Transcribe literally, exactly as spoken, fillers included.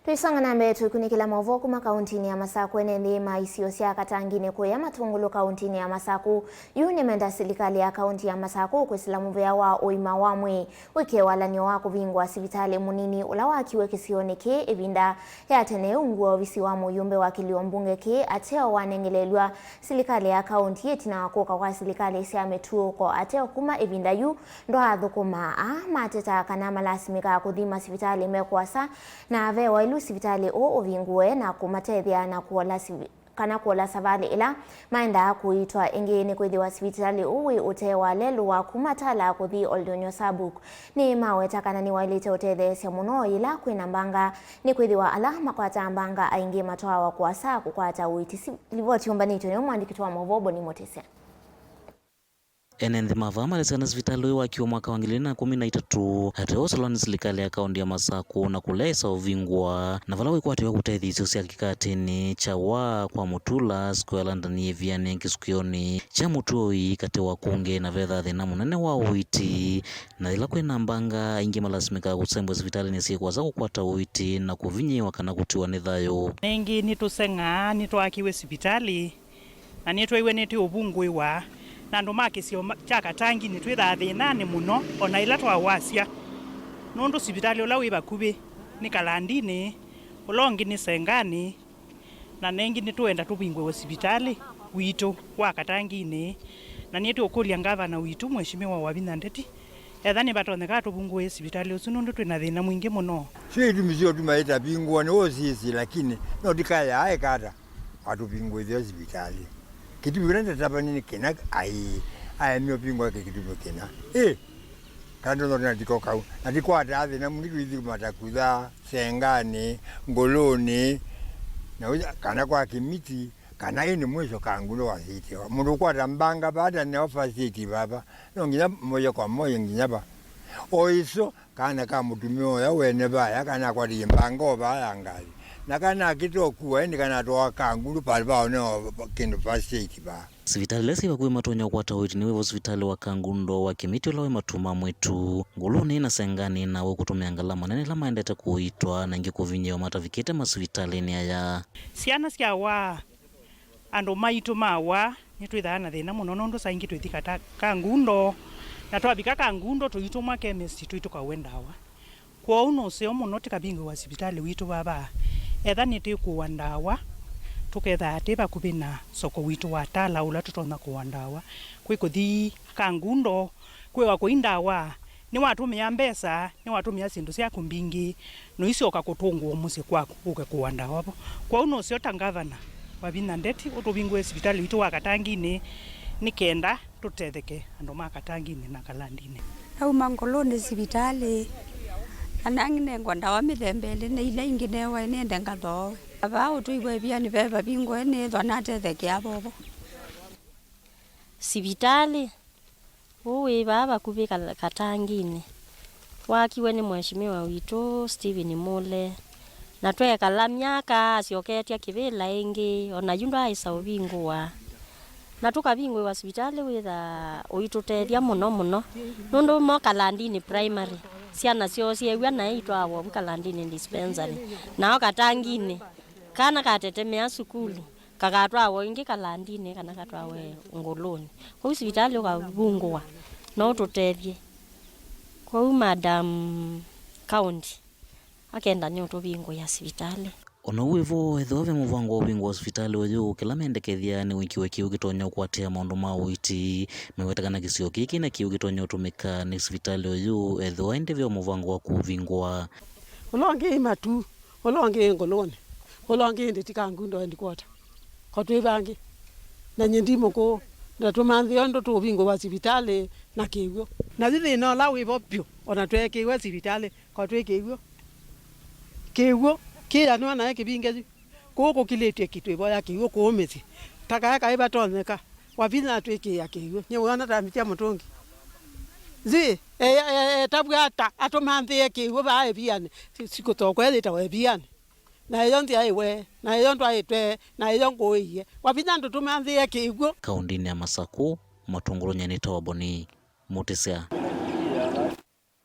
Tũisonga na mbee, tũikunĩkĩla maũvoo kuma kauntinĩ ya Masaku. Ene nthĩ ma isio sya Katanginĩ kũya Matũngũlũ kauntinĩ ya Masaku yu nĩmenda silikalĩ ya kaunti ya Masaku kwĩsĩla mũvea wa ũima wa mwĩĩ wĩkĩe walany'o wa kũvingũa sivitalĩ mũnini ũla wakiwe kĩsionĩ kĩĩ ĩvinda ya tene. Ungu wa ovisi wa mũyũmbe wa kĩlio mbunge kĩĩ ateo wanengeleelw'a silikalĩ ya kaunti ĩtina wa kũka kwa silikalĩ sya mĩtuũko. Ateo kuma ĩvinda yu ndwaathũkũmaa. Aa matetaa kana malasimĩkaa kũthi masivitalĩ me kũasa na ve waĩlu sivitalĩ ũũ ũvingũe na kũmatethya na kũola sivi-, kana kũola savalĩ ĩla maendaa kũitwa. Ĩngĩ nĩkwĩthĩwa sivitalĩ ũũ wĩ ũtee wa lelũ wa kuma Tala kũthi Oldonyosabuk. Nĩmaweta kana nĩwaĩlĩte ũtetheesya mũno yĩla kwĩna mbanga, nĩkwĩthĩwa ala makwataa mbanga aingĩ matwawa kũasa kũkwata ũiiti. Si-, livoti yũmbanĩtw'e nĩ mwandĩki wa maũvoo Boni Mũtĩsya. Ene nthĩ ma vaa malesya kana sivitalĩ ũyũ wakiwe mwaka wa ngili ilĩ na kũmi na itatũ, ateo ũsolwa nĩ silikalĩ ya kaunti ya Masaku na kũleesa ũvingũa, na vala wĩkwatĩwa kũtethya isio sya kĩkatĩnĩ kya waa kwa Mutula, Square London yĩvianĩe kĩsukĩonĩ kya mũtũi katĩ wa kũngĩ, na vethaa thĩna mũnene wa ũiiti, na yĩla kwĩna mbanga, aingĩ malasimĩkaa kũsembwa sivitalĩnĩ syĩ kũasa kũkwata ũiiti na kũvinyĩĩwa kana kũtiwa nĩ thayũ. Nĩngĩ nĩtũseng'aa, nĩtwakiwe sivitalĩ na nĩtwaiwe nĩtĩũvungũĩwa, na andũ ma kĩsio ma-, kya Katanginĩ twĩthaa thĩnanĩ mũno o na ĩla twawasya, nũndũ sivitalĩ ũla wĩ vakuvĩ nĩ Kalandinĩ, ũla ũngĩ nĩ Senganĩ, na nengĩ nĩtũenda tũvingũĩwe sivitalĩ witũ wa Katanginĩ, na nĩtũũkũlya ngavana witũ, Mheshimiwa Wavinya Ndeti, etha nĩvatonyeka atũvungũĩe sivitalĩ ũsu, nũndũ twĩ na thĩna mwingĩ mũno. Sio itumi syo tuma ĩtavingũa nĩ ũsisi, lakini no tikayaa ĩkata. Watũvingũĩthya sivitalĩ. Kĩtumi kĩla ndatavany'a nĩ kĩna, ai, aemie ũvingũa kĩ kĩtumi kĩna. Ĩ, kana ndonotĩ na ndiko kau. Na ndikwataa thĩna mũingĩ tũithi matakutha, Senganĩ, Ngũlũnĩ, na ũya, kana kwa Kĩmiti, kana ĩndĩ mwisho Kangundo wa City. Mũndũ ũkwata mbanga vata neo first aid vava. No nginya moja kwa moja nginya va. O iso, kana ka mũtumĩa ũya wene vaya, kana akwatĩie mbanga o vaya ngalĩ. Na kana akĩte ũkua, ĩndĩ kana atwawa Kangundo pali vao neo kĩndũ first aid vaa. Sivitalĩ ila syĩ vakuvĩ matonya kũkwata ũiiti nĩ wĩvo sivitalĩ wa Kangundo, wa Kĩmiti ũla wĩ Matuu ma Mwĩtu, Ngũlũnĩ na Senganĩ, na wĩ kũtũmĩa ngalama nene ila maendete kũiitwa na ingĩ kũvinyĩĩwa matavikĩte masivitalĩnĩ aya. Syana syawaa, andũ maitũ mawaa, nĩtwĩthaa na thĩna mũno, nũndũ saa ingĩ twĩthi kata Kangundo, na twavika Kangundo tũitũmwa kemesti twĩ tũkaũe ndawa. Kwoou nũseo mũno tĩkavingũĩwa sivitalĩ witũ vava. Etha nĩtĩkũũa ndawa, tũkethaa twĩ vakuvĩ na soko witũ wa Tala ũla tũtonya kũũa ndawa. Kwĩ kũthi Kangundo, kwĩwa kũi ndawa, nĩwatũmĩa mbesa, nĩwatũmĩa syĩndũ syaku mbingĩ, na ũisyoka kũtũngũa mũsyĩ kwaku ũke kũũa ndawa vo. Kwoou nũseo ta ngavana Wavinya Ndeti ũtũvingũĩe sivitalĩ witũ wa Katanginĩ nĩ kenda tũtetheke andũ ma Katanginĩ na Kalandinĩ. Nauma Ngũlũnĩ sivitalĩ, na nang'inengwa ndawa mĩthemba ĩlĩ, nĩ ila ingĩ neewa nĩende ngathooe. Vaa ũtũiwa ĩvianĩ ve vavingũe nĩĩthwa natethekea vovo. Sivitalĩ ũũ wĩ vaa vakuvĩ Ka-, Katanginĩ, waakiwe nĩ Mheshimiwa witũ Stephen Mule, na tweekala myaka asyoketya kĩvĩla ĩngĩ, o na yu ndwaaĩsa ũvingũwa. Na tũkavingũĩwa sivitalĩ wĩthaa ũitũtethya mũno mũno, nũndũ mo Kalandinĩ primary, syana syoo syeew'a naĩ itwawa vu Kalandinĩ dispensary, nao Katanginĩ, kana katetemea sukulu, kakatwawa ĩngĩ Kalandinĩ kana katwawe Ngũlũnĩ. Kwoou sivitalĩ ũkavingũwa, no ũtũtethye. Kwoou Madam County akenda nĩũtũvingũĩa sivitalĩ. O na ũu wĩ vo, ethĩwa ve mũvango wa ũvingũa sivitalĩ ũyũ, kĩla mendekethya nĩ wĩkĩwe kĩw'ũ kĩtonya ũkwatĩa maũndũ ma ũiiti. Meweta kana kĩsio kĩĩ kĩna kĩw'ũ kĩtonya ũtũmĩka nĩ sivitalĩ ũyũ, ethĩwa ĩndĩ ve o mũvango wa kũũvingũa. Ũla ũngĩ ĩ Matuu, ũla ũngĩ ĩ Ngũlũnĩ, ũla ũngĩ ĩndĩ ti Kangundo headquarter. Ko twĩ vangĩ. Na nyie ndi mũkũũ, ndatũmanthĩa ũndũ tũũvingũwa sivitalĩ na kĩw'ũ. Na yu thĩna ũla wĩ vo vyũ, o na tweekĩiwe sivitalĩ, ko twĩ kĩw'ũ. Kĩw'ũ kĩyanwa naĩ kĩvinge yu. Kũũ kũkilĩtw'e kĩtwĩvoya kĩw'ũ kũũ mĩsyĩ. Ta kaĩ kaĩ vatonyeka. Wavinya atwĩkĩĩa kĩw'ũ. Nyie wĩona ta mĩtya mũtũngi. Nzi, e, e, e, etavw'a ata atũmanthĩe kĩw'ũ vaa ĩvianĩ. Si-, sikũthokwa yĩtawa ĩvianĩ. Na ĩyo nzĩa ĩwe, na ĩyo ndwaĩtwe, na ĩyo ngũĩie. Wavinya ndũtũmanthĩe kĩw'ũ. Kaũndĩnĩ ya Masakũ, Matũngũlũ, nyie nĩtawa Boni Mũtĩsya.